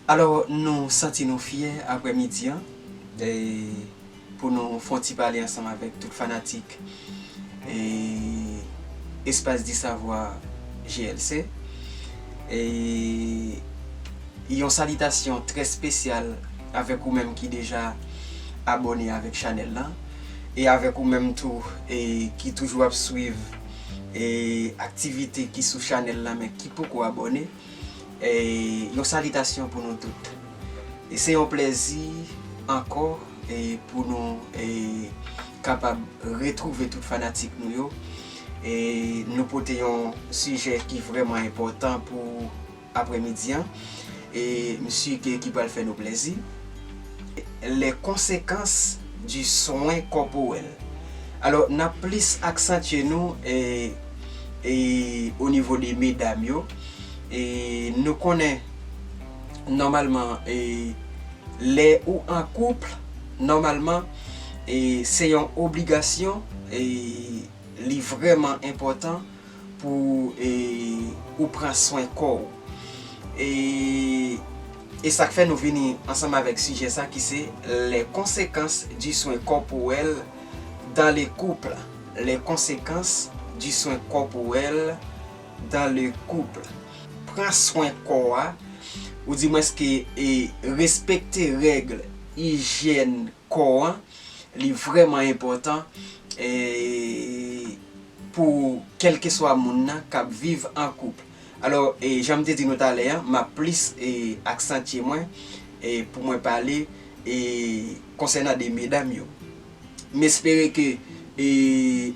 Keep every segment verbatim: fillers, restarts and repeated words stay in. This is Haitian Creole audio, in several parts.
Alò, nou santi nou fyè aprèmidi an, e, pou nou fè yon ti pale ansanm avèk tout fanatik, e, Espace du Savoir G L C. E, yon salitasyon trè espesyal avèk ou menm ki deja abòne avèk chanèl lan, e avèk ou menm tou, e, ki toujou ap swiv, e, aktivite ki sou chanèl lan, men ki poko abòne. E, yon salitasyon pou nou tout. E se yon plèzi ankò, e, pou nou, e, kapab retwouve tout fanatik nou yo. E nou pote yon sijè ki vrèman enpòtan pou aprèmidi an. E m si ke ki pral fè nou plèzi. Les conséquences du soin corporel. Alò, n ap plis aksantye nou, e, e, o nivo de medam yo. E nou konnen, nòmalman, e, lè ou an koup, nòmalman, e, se yon obligasyon, e, li vrèman enpòtan pou, e, ou pran swen kò w. E, e sa k fè nou vini ansanm avèk sijè sa ki se les conséquences du soin corporel dans le couple. Les conséquences du soin corporel dans le couple. Pran swen kò a, ou di mwens ke, e, respekte règ, ijyèn kò an, li vrèman enpòtan, e, pou kèlkeswa moun nan k ap viv an koup. Alò, e, jan m te di nou talè a, m ap plis, e, aksantye mwen, e, pou mwen pale, e, konsènan de medam yo. M espere ke, e,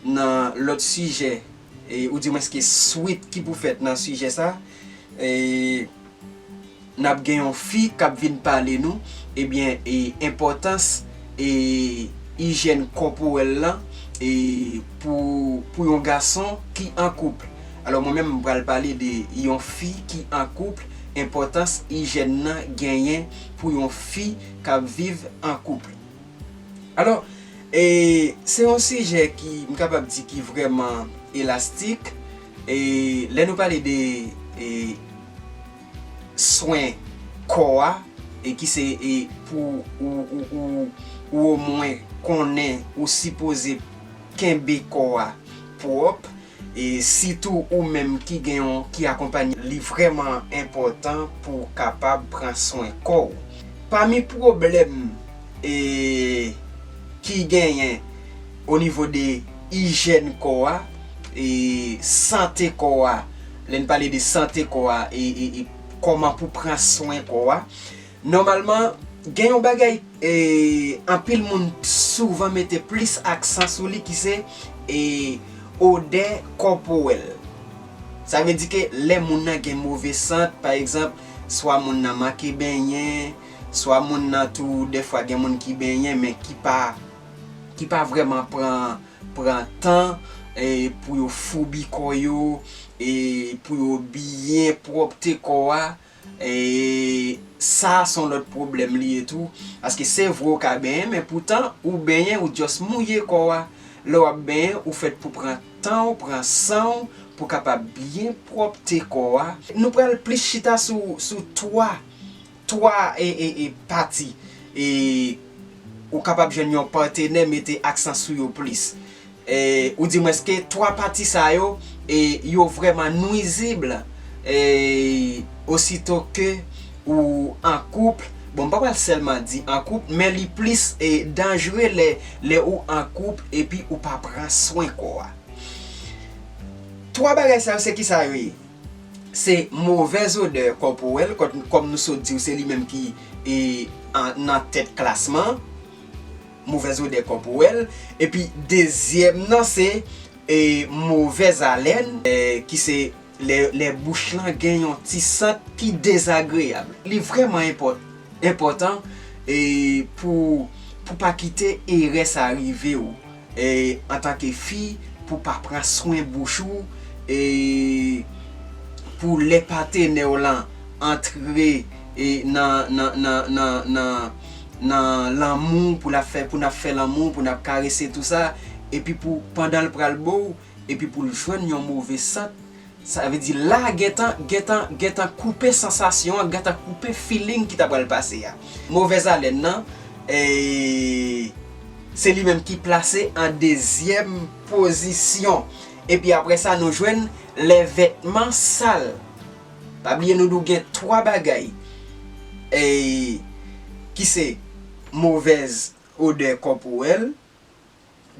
nan lòt sijè, e, ou di mwens ke swit ki pou fèt nan sijè sa, e, n ap gen yon fi k ap vin pale nou, ebyen, e, enpòtans, e, ijyèn kòporèl lan, e, pou, pou yon gason ki an koup. Alò, mwen menm, m pral pale de yon fi ki an koup, enpòtans ijyèn nan genyen pou yon fi k ap viv an koup. Alò, e, se yon sijè ki, m kapab di, ki vrèman elastik. E, lè nou pale de, e, swen kò a, e ki se, e, pou ou, ou, ou, ou omwen konnen ou sipoze kenbe kò a pwòp, e sitou ou menm ki gen yon, ki akonpanye, li vrèman enpòtan pou w kapab pran swen kò w. Pami pwoblèm, e, ki genyen o nivo de ijyèn kò a, e sante kò a, lè n pale de sante kò a, e, e, e kòman pou pran swen kò a, nòmalman, gen yon bagay, e, anpil moun souvan mete plis aksan sou li ki se, e, odè kòporèl. Sa vle di ke lè moun nan gen move sant, pa egzanp, swa moun nan manke benyen, swa moun nan tou, dèfwa gen moun ki benyen, men ki pa, ki pa vrèman pran, pran tan, e, pou yo foubi kò yo, e, pou yo byen pwòpte kò a. E sa a se yon lòt pwoblèm li ye tou. Paske se vre w ka benyen, men poutan ou benyen, ou just mouye kò a. Lè w ap benyen, ou fèt pou pran tan w, pran san w, pou kapab byen pwòpte kò a. Nou pral plis chita sou, sou twa, twa, e, e, e, pati. E ou kapab jwenn yon patenè mete aksan sou yo plis. E, ou di mwens ke twa pati sa yo, e, yo vrèman nwizib, e, osito ke ou an koup. Bon, m pa pral sèlman di an koup, men li plis, e, danjre lè, lè ou an koup epi ou pa pran swen kò a. Twa bagay sa yo, se ki sa yo ye? Se movèz odè kòporèl, kòm, kòm nou sot di w, se li menm ki, e, an, nan tèt klasman, movèz odè kòporèl. Epi dezyèm nan, se, e, movèz alèn, e, ki se lè, lè bouch lan gen yon ti sant ki dezagreyab. Li vrèman enpò-, enpòtan, e, pou, pou pa kite erè sa rive w, e, antanke fi, pou pa pran swen bouch ou, e, pou lè patenè w lan antre e nan nan nan nan nan nan lanmou, pou n ap fè, pou n ap fè lanmou, pou n ap karese tou sa, epi pou pandan l pral bo w, epi pou l jwenn yon move sant, sa vle di la gentan gentan gentan koupe sansasyon an, gentan koupe feeling ki ta pral pase a. Movèz alèn nan, e, se li menm ki plase an dezyèm pozisyon. Epi apre sa, nou jwenn les vêtements sales. Pa bliye, nou di w gen twa bagay, e, ki se movèz odè kòporèl,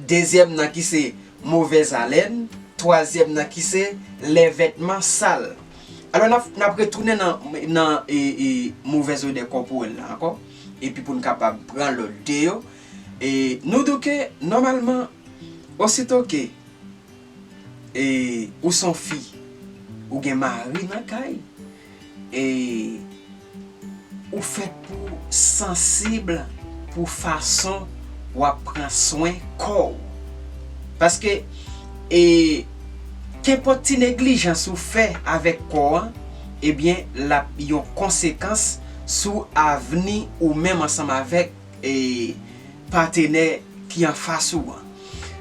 dezyèm nan ki se movèz alèn, twazyèm nan ki se les vêtements sales. Alò, n ap, n ap retounen nan, nan e, e, movèz odè kòporèl la ankò, epi pou n kapab pran lòt de yo. E nou di w ke, nòmalman, osito ke e, ou s on fi, ou gen mari nan kay, e, ou fèt pou w sansib pou fason w ap pran swen kò w. Paske, e, kenpòt ti neglijans ou fè avèk kò an, ebyen, l ap yon konsekans sou avni ou menm ansanm avèk, e, patenè ki anfas ou an.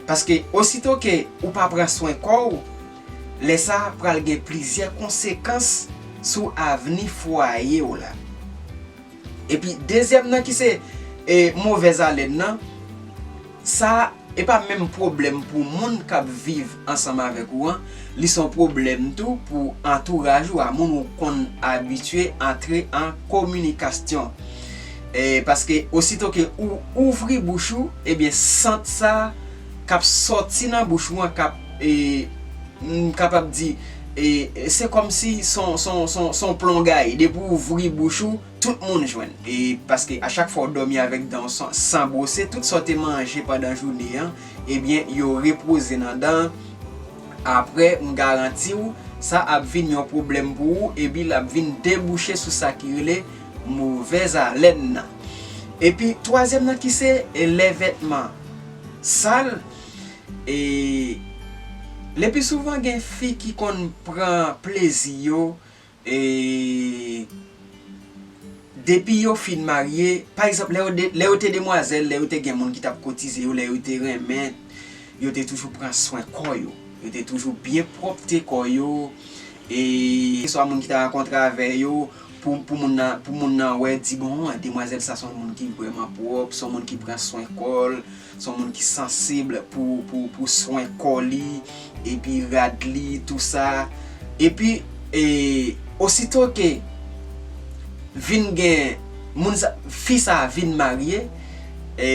Paske osito ke ou pa pran swen kò w, lè sa a pral gen plizyè konsekans sou avni fwaye w la. Epi dezyèm nan ki se, e, movèz alèn nan, sa e pa menm pwoblèm pou moun k ap viv ansanm avèk ou an, li s on pwoblèm tou pou antouraj ou a, moun ou konn abitye antre an kominikasyon. E, paske osito ke ou ouvri bouch ou, ebyen, sant sa k ap sòti nan bouch ou an k ap, e, m kapab di, e, se kòmsi s on, s on, s on, s on plon gaye. Depi w ouvri bouch ou, tout moun jwenn. E paske a chak fwa w dòmi avèk dan w san, san bwose, tout sa w te manje pandan jounen an, ebyen, yo repoze nan dan. Apre, m garanti w, sa ap vin yon pwoblèm pou ou, epi l ap vin debouche sou sa ki rele movèz alèn nan. Epi, twazyèm nan ki se, e, les vêtements sales, e, le pli souvan gen fi ki konn pran plezi yo, e, depi yo fin marye, pa egzanp, lè yo de, lè yo te demwazèl, lè yo te gen moun ki t ap kotize yo, lè yo te renmen, yo te toujou pran swen kò yo. Yo te toujou byen pwòpte kò yo. E, keswa moun ki ta rankontre avè yo, pou, pou moun nan, pou moun nan wè, di, bon, demwazèl sa s on moun ki vrèman pwòp, s on moun ki pran swen kò l, s on moun ki sansib pou, pou, pou swen kò li, epi rad li, tou sa. Epi, e, osito ke vin gen moun sa, fi sa a vin marye, e,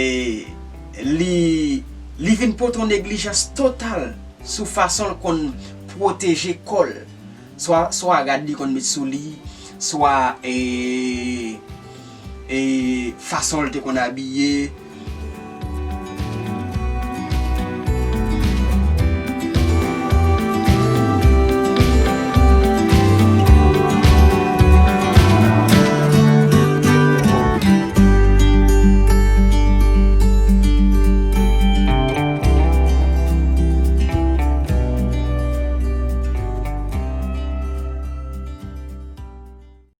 li, li vin pote yon neglijans total sou fason l konn pwoteje kò l. Swa, swa rad li konn met sou li, swa, e, e, fason l te konn abiye,